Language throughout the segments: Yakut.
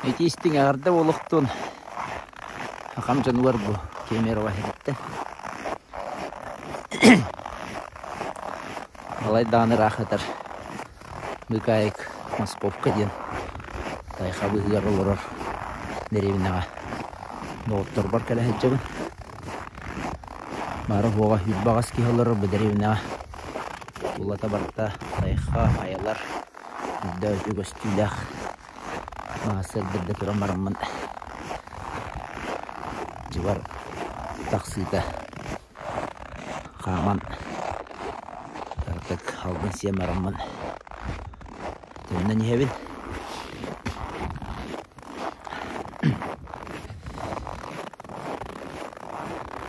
Ити истиҥ эҕэрдэ буолуохтун Сахам дьонугар бу Кемерово иһиттэ. Балай даҕаны ыраах ытар Быкаайык Московка диэн тайҕа быыһыгар олорор дэриэбинэҕэ доҕотторбор кэлэ сылдьабын. Баара-суоҕа 28 киһи олорор бу дэриэбинэҕэ. Тулата барыта тайҕа, хайалар, үрдэ көстүүлээх Маастардарга туран бараммын дьыбар тахсыыта хааман артык алгын сиэн бараммын төннөн иһэбин.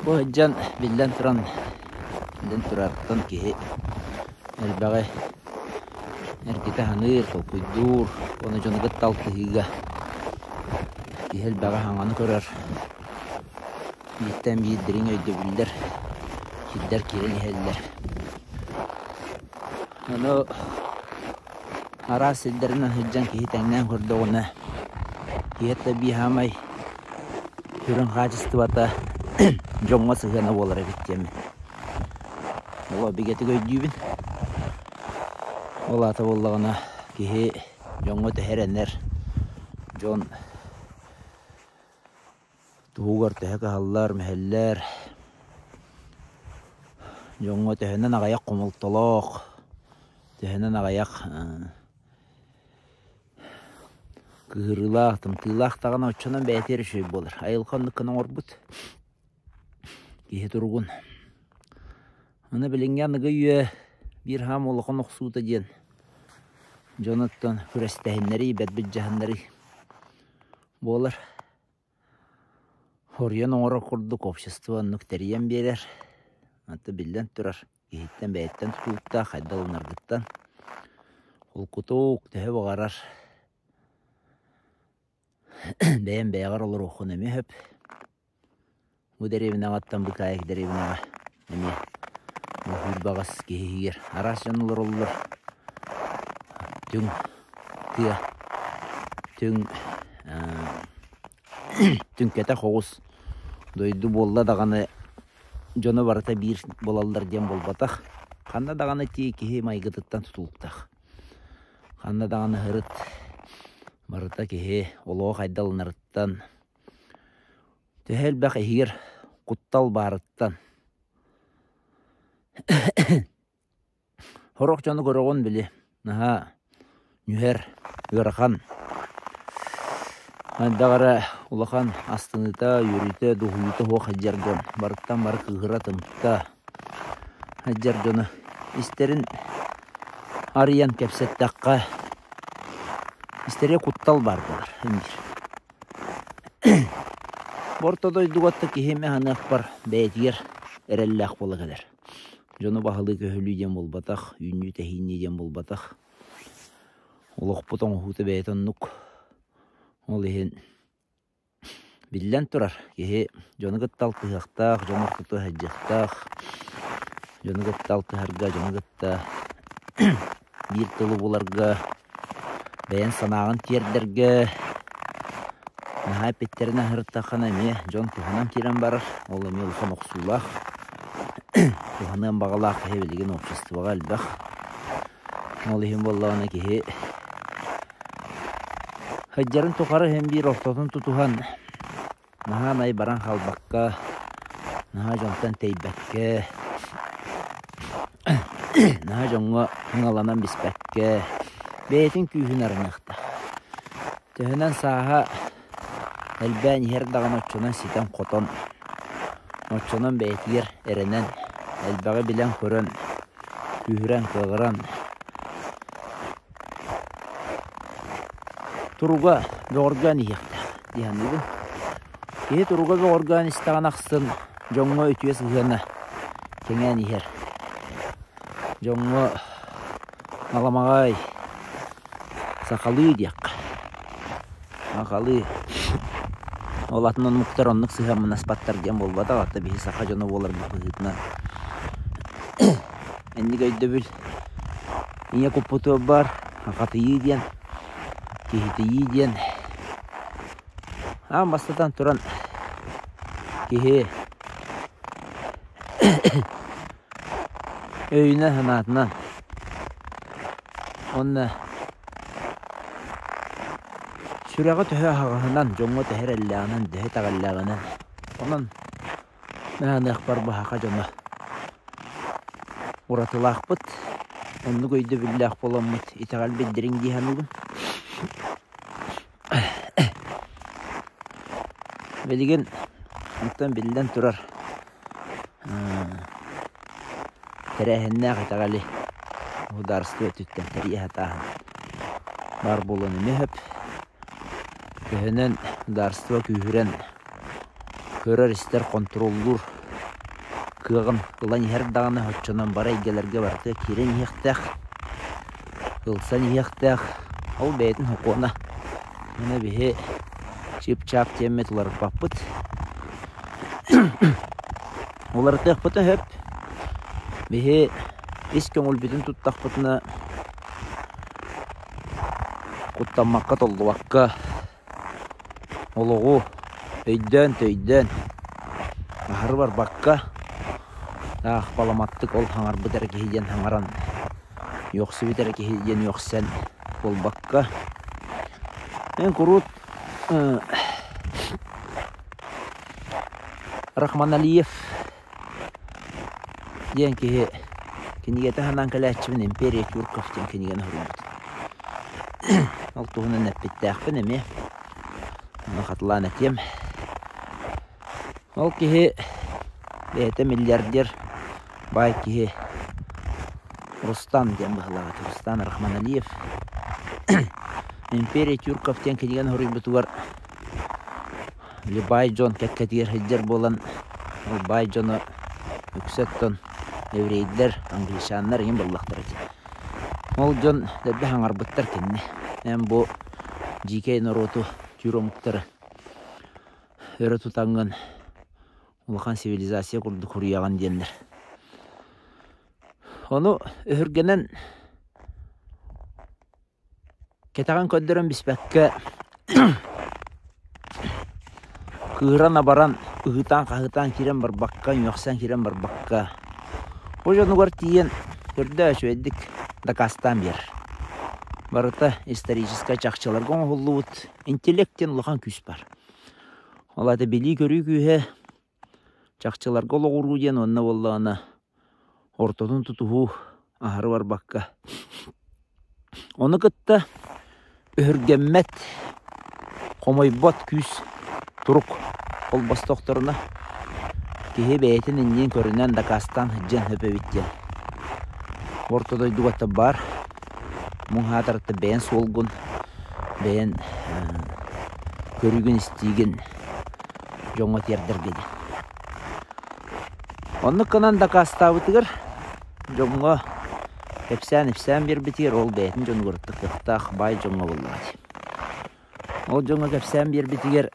Бу сылдьан биллэн туран биллэн турартан киһи элбэҕи эргитэ саныыр, толкуйдуур уонна дьону кытта алтыһыыга киһи элбэҕи саҥаны көрөр, бииртэн биир дириҥ өйдөбүллэр, сирдэр киирэн иһэллэр. Ону араас сирдэринэн сылдьан киһи тэҥнээн көрдөҕүнэ, киһи биир саамай сүрүн хаачыстыбата дьоҥҥо сыһыана буолар эбит диэммин Ол бигэтик өйдүүбүн. Ол аата буоллаҕына киһи дьоҥҥо төһө эрэнэр, дьон туһугар төһө кыһаллар, мүһэллэр, дьоҥҥо төһөнөн аҕыйах хомолтолоох, төһөнөн аҕыйах кыһырыылаах, тымтыылаах даҕаны оччонон бэйэтигэр үчүгэй буолар. Айылҕа оннук гына оҥорбут. Киһи туругун. Аны билиҥҥи аныгы үйэ биир хаам улахан охсуута диэн дьонуттан күрэстэһиннэрии, бэрт былдьаһыннарыы буолар. Хоруйан оҥорор курдук общество оннук тэрийэн биэрэр. Онто биллэн турар, киһиттэн бэйэттэн тутулуктаах, хайдах ылынаргыттан. Холкутук, төһө баҕарар бэйэм бэйэҕэр олоруоххун эмиэ сөп. Бу дэриэбинэҕиттэн Быкаайык дэриэбинэҕэ эмиэ баҕас киһи иһигэр араас дьон олороллор. Түҥ тыа, түҥ түҥкэтэх оҕус дойду буолла даҕаны дьоно барыта биир буолаллар диэн буолбатах. Ханна даҕаны тиий киһи майгытыттан тутулуктаах. Ханна даҕаны сырыт барыта киһи олоҕо хайдах ылынарыттан Төһө элбэх иһигэр куттал баарыттан Сорох дьону көрөҕүн били наһаа нүһэр, ыарахан, хайдах эрэ улахан астыныыта, үөрүүтэ, дуоһуйуута суох сылдьар дьон барыттан бары кыыһыра, тымта сылдьар дьону истэрин арыйан кэпсэттэххэ истэригэр куттал баар буолар диир. Бу орто дойдуга да киһи эмэ саныахпар бэйэтигэр эрэллээх буола кэлэр. Дьону баһылыы-көһүлүү диэн буолбатах, үүннүү-тэһииннии диэн буолбатах. Олохпут оҥоһуута бэйэтэ оннук. Ол иһин биллэн турар, киһи дьону кытта алтыһыахтаах, дьону ортотугар сылдьыахтаах, дьону кытта алтыһарга, дьону кытта биир тылы буларга Бэйэҥ санааҕын тиэрдэргэ наһаа эппиттэрин аһыртаххына эмиэ дьон туһунан киирэн барар. Ол эмиэ улахан охсуулаах. Туһаныан баҕалаах киһи билигин обществоҕа элбэх. Ол иһин буоллаҕына киһи сылдьарын тухары иһин биир ортотун тутуһан Наһаа най баран хаалбакка, наһаа дьонтон тэйбэккэ, наһаа дьоҥҥо ыҥаланан биспэккэ, бэйэтин күүһүн арыныахтаах. Төһөнөн сааһа элбээн иһэр даҕаны оччонон ситэн-хотон, оччонон бэйэтигэр эрэнэн, элбэҕи билэн-көрөн, күүһүрэн-кыаҕыран Туруга бөҕөргөөн иһиэхтээх дии саныыбын. Киһи туруга бөҕөргөөн истэҕин ахсын дьоҥҥо үтүө сыһыана кэҥээн иһэр. Дьоҥҥо аламаҕай, сахалыы диэххэ. Сахалыы. Ол атын омуктар оннук сыһыаннаспаттар диэн буолбатах, хата биһи саха дьоно буоларбыт быһыытынан Инник өйдөбүл ийэ куппутугар баар хатыйыы диэн, киһитийии диэн. Аан бастатан туран киһи өйүнэн-санаатынан уонна сүрэҕэ төһө аһаҕаһынан, дьоҥҥо төһө эрэллээҕинэн, төһө итэҕэллээҕинэн онон Мааныахпар баһаха дьоно уратылаахпыт, оннук өйдөбүллээх буоламмыт итэҕэлбит дириҥ дии саныыбын. Билигин оттон биллэн турар тэрээһиннээх итэҕэли государство өттүттэн тэрийэ сатааһын баар буолуон эмиэ сөп. Төһөнөн государство күүһүрэн көрөр-истэр, хонтуруоллуур кыаҕын ылан иһэр даҕаны оччонон бары эйгэлэргэ барыта киирэн иһиэхтээх, ылсан иһиэхтээх. Ол бэйэтин сокуона. Аны биһи чып-чаап диэммит уларыппаппыт. Уларытыахпытын сөп. Биһи ис көҥүлбүтүн туттахпытына куттаммакка, толлубакка Олоҕу өйдөөн-төйдөөн, аһары барбакка, таах баламаттык ол хаҥарбыт эрэ киһи диэн хаҥаран, үөхсүбүт эрэ киһи диэн үөхсэн буолбакка, мин куруут Рахманалиев диэн киһи кинигэтэ санаан кэлээччибин «Империя тюрков» диэн кинигэни суруйбут. Ол туһунан эппиттээхпин эмиэ. Ону хатылаан этиэм. Ол киһи бэйэтэ миллиардер баай киһи Рустам диэн быһыылаах этэ. Рустам Рахманалиев. «Империя тюрков» диэн кинигэни суруйбутугар Били баай дьон кэккэтигэр сылдьар буолан, ол баай дьоно үксэ оттон еврейдэр, англичаннар игин буоллахтара дии. Ол дьон дэлби хаҥарбыттар кинини. Эн бу дьиикэй норуоту, түүр омуктары өрө тутаҥҥын улахан цивилизация курдук суруйаҕын диэннэр. Ону өһүргэнэн Кэтэҕин көрдөрөн биспэккэ кыыран-абаран, ыһыытаан-хаһыытаан киирэн барбакка, үөхсэн киирэн барбакка, бу дьонугар тиийэн көрдөө үчүгэйдик дакаастаан биэрэр. Барыта историческай чахчыларга оҥоһуллубут интеллект диэн улахан күүс баар. Ол аата билии-көрүү күүһэ чахчыларга олоҕуруу диэн уонна буоллаҕына ортотун тутуһуу аһары барбакка. Ону кытта өһүргэммэт, хомойбот күүс турук холбостохторуна киһи бэйэтин иннин көрүнэн дакаастаан сылдьыан сөп эбит диэн. Орто дойдуга баар муҥ аатарыттан бэйэн суолгун, бэйэн көрүүгүн-истиигин дьоҥҥо тиэрдэргэ диэн. Оннук гынан дакаастаабытыгар дьоҥҥо кэпсээн-ипсээн биэрбитигэр ол бэйэтин дьонугар кыахтаах баай дьоҥҥо буоллаҕа дии. Ол дьоҥҥо кэпсээн биэрбитигэр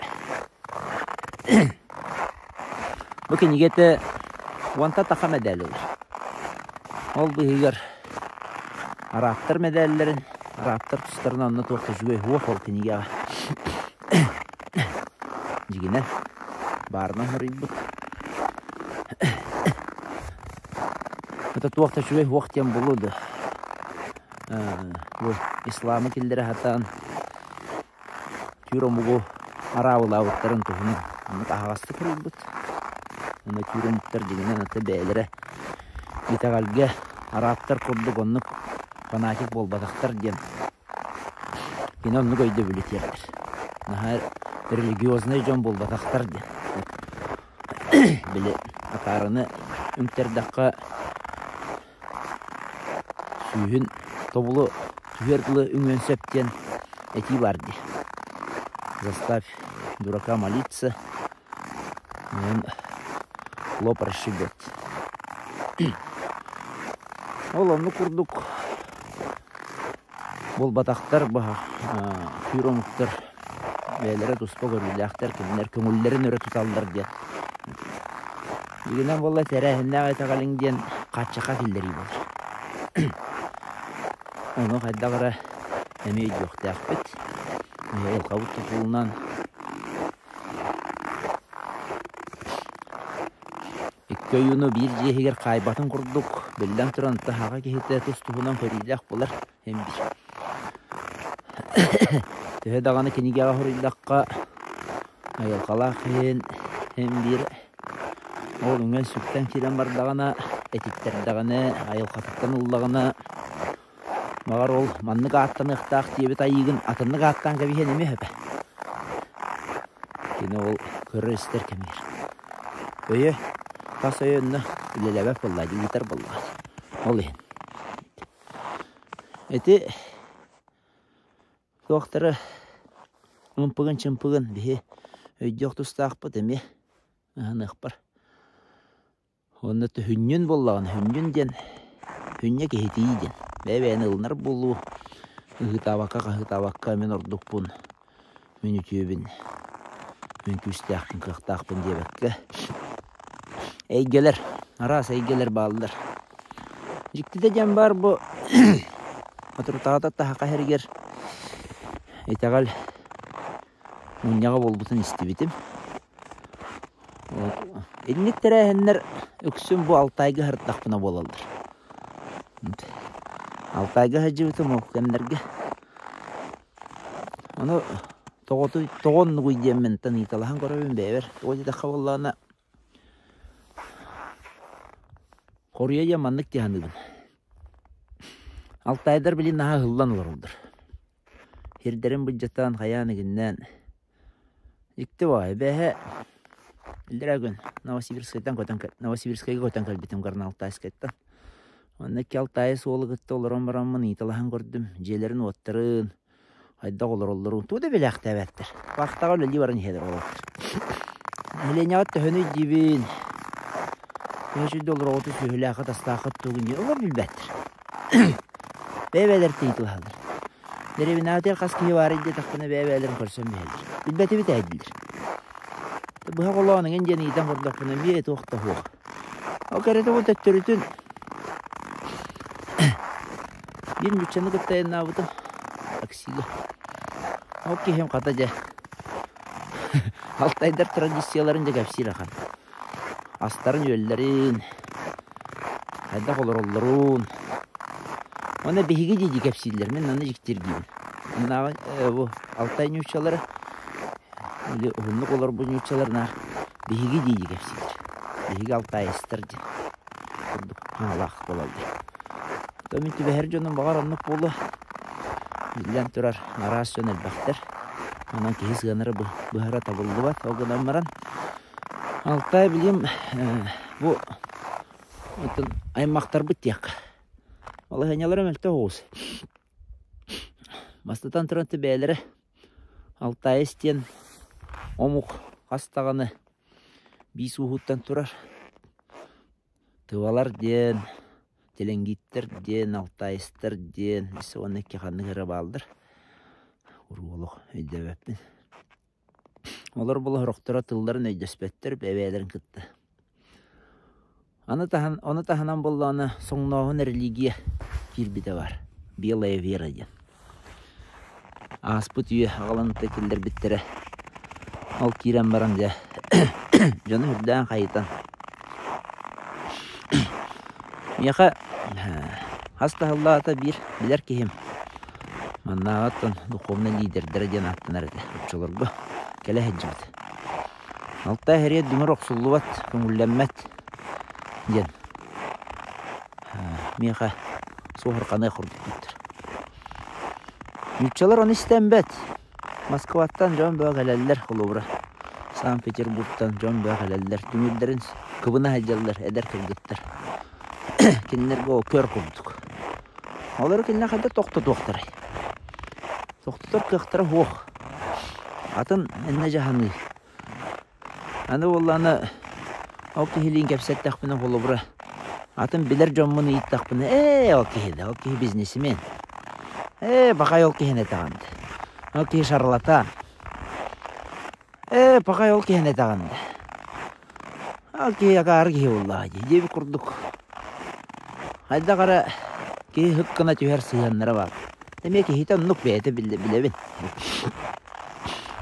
бу кинигэтэ уонта таха мэдээлэ ылар. Ол быыһыгар араабтар мэдээллэрин, араабтар тустарынан онно туох да үчүгэй суох ол кинигэҕэ. Дьигинэн, баарынан хоруйбут. Это туох да үчүгэй суох диэн буолуо дуо? Бу исламы киллэрэ сатаан түүр омугу араабылаабыттарын туһунан оннук аһаҕастык хоруйбут. Уонна түүр омуктар дьиҥинэн ата бэйэлэрэ итэҕэлгэ араабтар курдук оннук фанатик буолбатахтар диэн Кини оннук өйдөбүлү тиэрдэр. Наһаа религиознай дьон буолбатахтар диэн. Били акаарыны үҥтэрдэххэ сүүһүн тобулу түһүөр дылы үҥүөн сөп диэн этии баар дии. Заставь дурака молиться, он лоб расшибет. Ол оннук курдук Буолбатахтар быһа түүр омуктар бэйэлэрэ туспа көрүүлээхтэр, кинилэр көҥүллэрин өрө туталлар диэн. Игинэн буолла тэрээһиннээх итэҕэлиҥ диэн хааччахха киллэрии буолар. Ону хайдах эрэ эмиэ өйдүөхтээхпит. Айылҕабыт тутулунан. Икки ойууну биир дьиэ иһигэр хаайбатын курдук, биллэн туран, таһаҕа киһитэ тус-туһунан көрүүлээх буолар син биир. Төһө даҕаны кинигэҕэ суруйдахха, айылҕалаах иһин син биир ол үҥэн-сүктэн киирэн бардаҕына, этиттэрдэҕинэ, айылҕатыттан ыллаҕына, баҕар ол маннык ааттаныахтаах диэбит айыыгын атыннык ааттаан кэбиһиэн эмиэ сөп. Кини ол көрөр-истэр кэмигэр. Өйө, тас өйө онно үлэлээбэт буоллаҕа дии, ыытар буоллаҕа дии. Ол иһин. Ити туохтары ымпыгын-чымпыгын биһи өйдүөх тустаахпыт эмиэ аһыныахпар. Уонна хүнньүн буоллаҕына, хүнньүн диэн хүнньэ киһитийии диэн. Бэйэ-бэйэни ылынар буолуу, ыһыытаабакка-хаһыытаабакка мин ордукпун, мин үтүөбүн, мин күүстээхпин, кыахтаахпын диэбэккэ эйгэлэр, араас эйгэлэр бааллар. Дьиктитэ диэн баар бу соторутааҕыта Таһаха иһэригэр итэҕэл мунньаҕа буолбутун истибитим. Инник тэрээһиннэр үксүн бу Алтайга сырыттахпына буолаллар. Алтайга сылдьыбытым ол кэмнэргэ. Ону тоҕотуй тоҕо оннугуй диэммин ыйыталаһан көрөбүн бэйэбэр. Тоҕо диэтэххэ буоллаҕына хоруйа диэн маннык дии саныыбын. Алтайдар билигин наһаа ыһыллан олороллор. Сирдэрин былдьатан хайаан игиннээн Дьикти баҕайы бээһэ иллэрээ күн Новосибирскайтан көтөн Новосибирскайга көтөн кэлбитим Горно-Алтайскайтан. Онно икки Алтайы суолу кытта олорон бараммын ыйыталаһан көрдүм. Дьиэлэрин-уоттарын, хайдах олороллорун тугу да билээхтээбэттэр. Вахтаҕа үлэлии баран иһэллэр уолаттар. Нэһилиэнньэҕит төһөнүй диибин. Төһө үчүгэй олороҕутуй, сүөһүлээххит, астааххыт тугун диэн олор билбэттэр. Бэйэ-бэйэлэриттэн ыйыталаһаллар. Дэриэбинэҕитигэр хас киһи баарый диэтэхпинэ бэйэ-бэйэлэрин көрсөн биһэллэр. Билбэтибит ээ дииллэр. Быһа холоон эҥин диэн ыйытан көрдөхпүнэ эмиэ туох да суох. Ол кэрэтэ бу төттөрүтүн биир нууччаны кытта айаннаабытым таксига. Ол киһим хата дьэ алтайдар традицияларын дьэ кэпсиир ахан. Астарын-үөллэрин, хайдах олороллорун. Уонна биһиги дии дии кэпсииллэр, мин аны дьиктиргиибин. Маннааҕы бу Алтай нууччалара, или уһуннук олорбут нууччалар наар биһиги дии дии кэпсииллэр. Биһиги алтаайыстар диэн курдук аналаах буолаллар. То мин түбэһэр дьонум баҕар оннук буолуо. Биллэн турар, араас дьон элбэхтэр. Онон киһи сыанара быһара табыллыбат. Ол гынан баран Алтай билим бу оттон аймахтарбыт диэххэ. Балаһыанньалара мөлтөх оҕус. Бастатан туран бэйэлэрэ Алтаец диэн омук хас даҕаны биис ууһуттан турар. Тывалар диэн, теленгиттэр диэн, алтаецтар диэн, өссө уонна икки ханнык эрэ бааллар. Уруу олох өйдөөбөппүн. Олор була сорохторо тылларын өйдөспөттөр бэйэ-бэйэлэрин кытта. Аны таһын, ону таһынан буоллаҕына соҥнооһун религия киирбитэ баар. Белая вера диэн. Ааспыт үйэ аҕаланыта киллэрбиттэрэ. Ол киирэн баран дьэ дьону үрдээн хайытан. Миэхэ хас да сыллаата биир билэр киһим Маннааҕыттан духовнай лидердэрэ диэн ааттанар этэ оччолорго кэлэ сылдьыбыт. Алтай эриэт дүҥүр охсуллубат, көҥүллэммэт диэн миэхэ суоһурҕаныах курдуктар. Нууччалар ону истэнбэт. Москваттан дьон бөҕө кэлэллэр холобура. Санкт-Петербургтан дьон бөҕө кэлэллэр. Дүҥүрдэрин кыбына сылдьаллар эдэр кыргыттар. Кинилэргэ ол көр курдук. Олору кинилэр хайдах тохтотуохтарай? Тохтотор кыахтара суох. Атын иннэ дьаһаныы. Аны буоллаҕына ол киһилиин кэпсэттэхпинэ холобура атын билэр дьоммун ыйыттахпына ээ ол киһи да ол киһи бизнесмен. Ээ пахай ол киһини этэҕин да. Ол киһи шарлатан. Ээ пахай ол киһини этэҕин да. Ол киһи акаары киһи буоллаҕа дии диэбит курдук хайдах эрэ киһи һык гына түһэр сыһыаннара баар. Эмиэ киһитэ оннук бэйэтэ билэбин.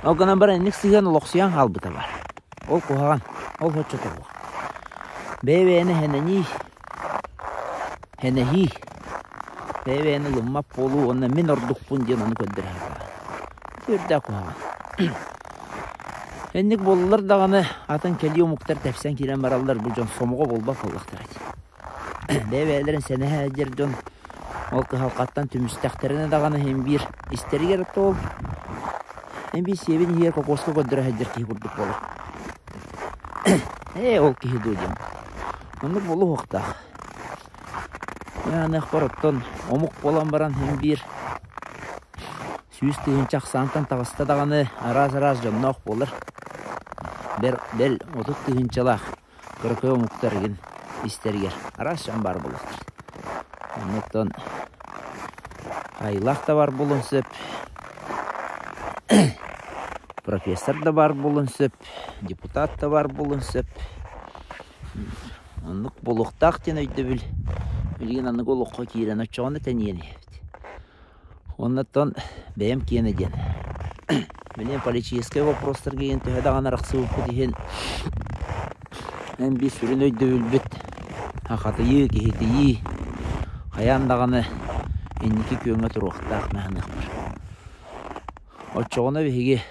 Ол гынан баран инник сыһыан олохсуйан хаалбыта баар. Ол куһаҕан, ол соччото суох. Бэйэ-бэйэни сэнэнии, сэнэһии, бэйэ-бэйэни ылыммат буолуу уонна мин ордукпун диэн ону көрдөрө сатааһын. Сүрдээх куһаҕан. Инник буоллар даҕаны атын кэлии омуктар тэпсэн киирэн бараллар бу дьон сомоҕо буолбат буоллахтара дии. Бэйэ-бэйэлэрин сэнэһэ сылдьар дьон ол кыһалҕаттан түмүстэхтэринэ даҕаны иһин биир истэригэр ол эн биир сиэбин иһигэр кокуоска көрдөрө сылдьар киһи курдук буолар. Ээ ол киһи дуо диэн. Оннук буолуохтаах. Аныахпар оттон омук буолан баран иһин биир 100 000 ахсаантан таҕыста даҕаны араас-араас дьонноох буолар. Бэл 30 тыһыынчалаах кыракый омуктар игин истэригэр араас дьон баар буолуохтар. Оннуттан айылаах да баар буолуон сөп, профессор да баар буолуон сөп, депутат да баар буолуон сөп. Оннук буолуохтаах диэн өйдөбүл билигин аныгы олоххо киирэн оччоҕуна тэнийэн иһэбит. Оннуттан бэйэм киэнэ диэн. Билигин политическай вопростарга иһин төһө даҕаны арахсыбыппыт иһин эн биир сүрүн өйдөбүлбүт хатыйыы, киһитийии хайаан даҕаны инники күөҥҥэ туруохтаах маһыныахпар. Оччоҕуна биһиги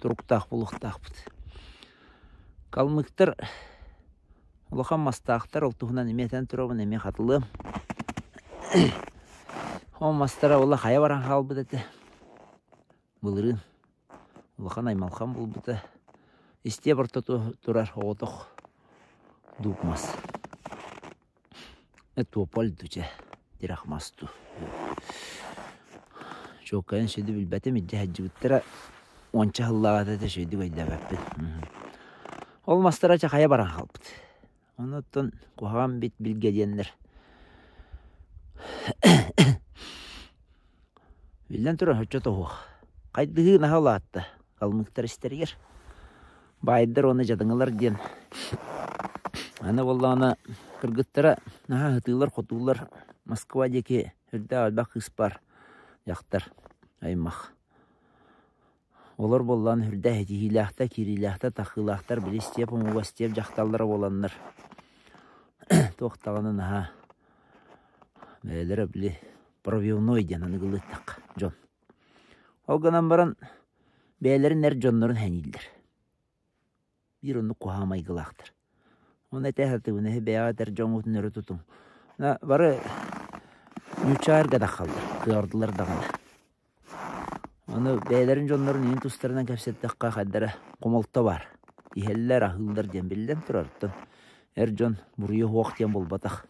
туруктаах буолуохтаахпыт. Калмыктар Улахан мастаахтар, ол туһунан эмиэ этэн турабын, эмиэ хатылыам. Ол мастара ула хайа баран хаалбыт этэ. Былырыын улахан аймалхан булбута. Истиэп ортото турар оҕотох дууп мас. Тополь дуу чэ, тирэх мас дуу. Чуолкайын сүдү билбэтим, илдьэ сылдьыбыттара уонча сыллааҕыта этэ үчүгэйдик өйдөөбөппүн. Ол мастара чэ хайа баран хаалбыт. Онуттан куһаҕан бит билгэ диэннэр биллэн турар соччото суох. Хайдыһыы наһаа улаатта калмыктар истэригэр. Баайдар уонна дьадаҥылар диэн аны буоллаҕына кыргыттара наһаа сытыылар-хотуулар Москва диэки үрдээх элбэх кыыс баар дьахтар аймах. Олор буоллаҕына үрдээх этиһиилээхтэр, киириилээхтэр, тахыылаахтар били истиэп омуга истиэп дьахталлара буоланнар туох даҕаны наһаа бэйэлэрэ били пробивной диэн аныгылыыттахха дьон. Ол гынан баран бэйэлэрин эр дьоннорун сэнииллэр. Биир оннук куһаҕан майгылаахтар. Ону этэ сатыыбын, эһи бэйэҕит эр дьоҥҥутун өрө тутуҥ. Бары ньуччаарга да хааллар, кыаҕырдылар даҕаны. Ону бэйэлэрин дьоннорун иһин тустарынан кэпсэттэххэ хайдара хомолто баар. Иһэллэр, аһыыллар диэн биллэн турар. Оттон эр дьон буруйа суох диэн буолбатах.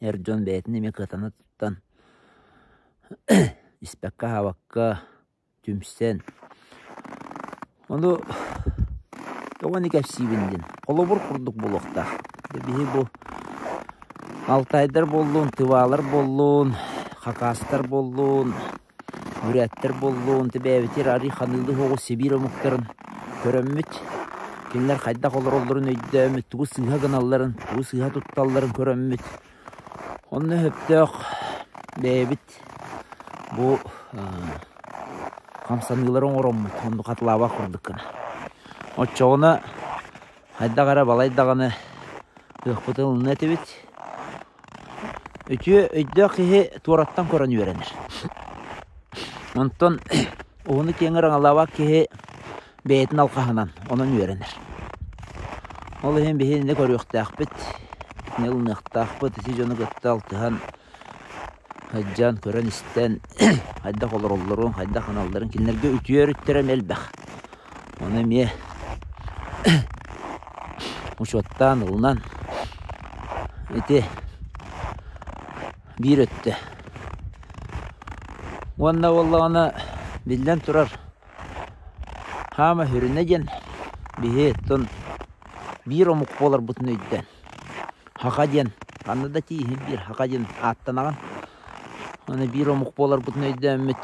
Эр дьон бэйэтин эмиэ кыатана туттан испэккэ-аһаабакка түмсэн ону тоҕо ини кэпсиибин диэн холобур курдук буолуохтаах. Биһи бу алтайдар буоллун, тывалар буоллун, хакастар буоллун, бүрээттэр буоллун, бэйэбитигэр арыы ханыылыы соҕус Сибиир омуктарын көрөммүт, кинилэр хайдах олороллорун өйдөөммүт, тугу сыыһа гыналларын, тугу сыыһа тутталларын көрөммүт, онно сөптөөх бэйэбит бу хамсаныылары оҥороммут, оннук хатылаабат курдук гына. Оччоҕуна хайдах эрэ балай даҕаны кыахпытын ылыныа этибит. Үтүө өйдөөх киһи туораттан көрөн үөрэнэр. Онтон уһуну-киэҥи ыраҥалаабат киһи бэйэтин алҕаһынан онон үөрэнэр. Ол иһин биһи иннэ көрүөхтээхпит, итини ылыныахтаахпыт, ити дьону кытта алтыһан сылдьан, көрөн-истэн хайдах олороллорун, хайдах аналларын кинилэргэ үтүө өрүттэрэ эмиэ элбэх. Ону эмиэ учуоттаан, ылынан ити биир өттө. Уонна буоллаҕына биллэн турар хаама сүрүнэ диэн биһи оттон биир омук буоларбытын өйдөөн Хаха диэн ханна да тииһин биир хаха диэн ааттанаҕын. Аны биир омук буоларбытын өйдөөммүт,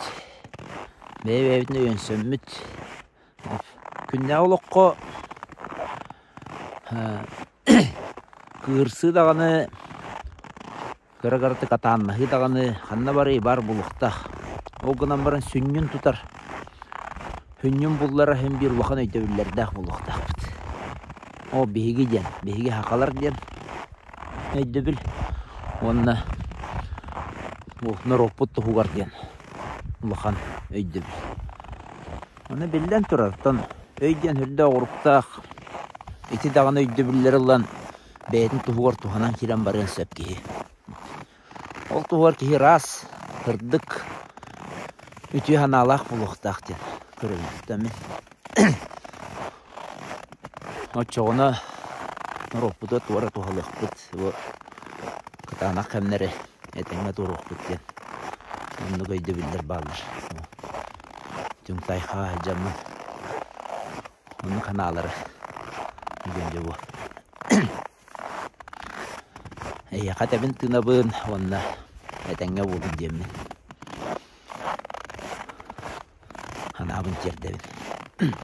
бэйэ-бэйэбитин өйөнсөммүт, күннээҕи олоххо кыырсыы даҕаны, кыра-кыратык атааннаһыы даҕаны ханна барыай баар буолуохтаах. Ол гынан баран сүнньүн тутар. Сүнньүн буллара син биир улахан өйдөбүллэрдээх буолуохтаахпыт. Ол биһиги диэн, биһиги сахалар диэн өйдөбүл уонна бу норуоппут туһугар диэн улахан өйдөбүл. Ону биллэн турар, оттон өй диэн үрдэ оҕуруктаах, ити даҕаны өйдөбүллэри ылан бэйэтин туһугар туһанан киирэн барыан сөп киһи. Ол туһугар киһи ыраас, сырдык, үтүө санаалаах буолуохтаах диэн көрөбүн мин. Оччоҕуна норуоппутугар туора туһалыахпыт, бу кытаанах кэмнэри этэҥҥэ туоруохпут диэн оннук өйдөбүллэр бааллар. Түҥ-тайхаа сылдьаммын оннук санаалары диэн дьэ бу Эйиэхэ этэбин тыынабын уонна этэҥҥэ буолун диэммин санаабын тиэрдэбин.